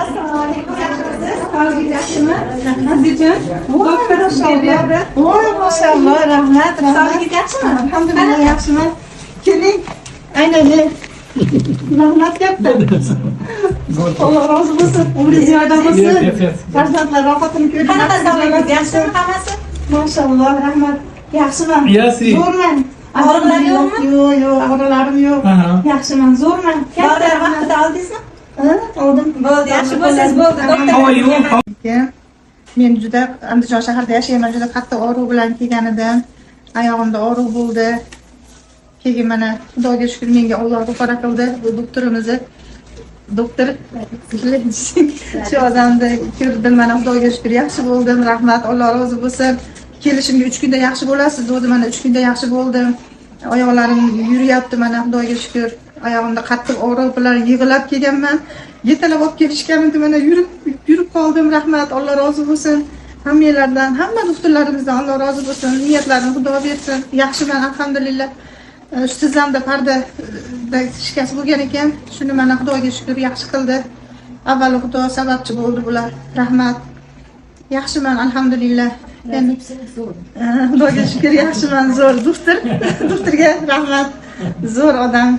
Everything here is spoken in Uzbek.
Assalomu alaykum, yaxshimisiz? Sog'ligingiz yaxshimi? Azizjon, doktor. Voy, mashalloh, rahmat, rahmat. Sog'ligingiz yaxshimi? Alhamdulillah, yaxshiman. Keling, aylanay. Rahmat katta. Alloh rozi bo'lsin, umringiz ziyoda bo'lsin. Farzandlar rohatini ko'ring. Qanaqa sog'ligingiz, yaxshimi hammasi? Mashalloh, rahmat. Yaxshiman. Yasi. Zo'rman. Og'riqlar yo'qmi? Yo'q, yo'q, og'riqlarim yo'q. Aha. Yaxshiman, zo'rman. Katta Dorilar rahmat. vaqtida oldingizmi? Ha, oldim. Bo'ldi, yaxshi bo'lsangiz bo'ldi. Doktor. How are you? Men juda Andijon shahrida yashayman, juda qattiq og'riq bilan kelgan edim. Oyog'imda og'riq bo'ldi. Keyin mana, Xudoga shukur, menga Alloh ro'para qildi bu doktorimizni. Doktor shu odamni ko'rdim, mana, Xudoga shukur, yaxshi bo'ldim. Rahmat, Alloh rozi bo'lsin. Kelishimga 3 kunda yaxshi bo'lasiz dedi, mana, 3 kunda yaxshi bo'ldim. Oyoqlarim yuryapti, mana, Xudoga shukur. Oyog'imda qattiq og'riq bilan yig'ilab kelganman. Yetalab olib kelishgan edi, mana, yurib yurib qoldim. Rahmat, Alloh rozi bo'lsin. Hammanglardan, hamma doktorlarimizdan Alloh rozi bo'lsin. Niyatlarini Xudo bersin. Yaxshiman, alhamdulillah. Shu tizzamda parda shikast bo'lgan ekan. Shuni, mana, Xudoga shukur, yaxshi qildi. Avvalo Xudo sababchi bo'ldi bular. Rahmat. Yaxshiman, alhamdulillah. Endi Xudoga shukur, yaxshiman, zo'r doktor. Doktorga rahmat. Zo'r odam.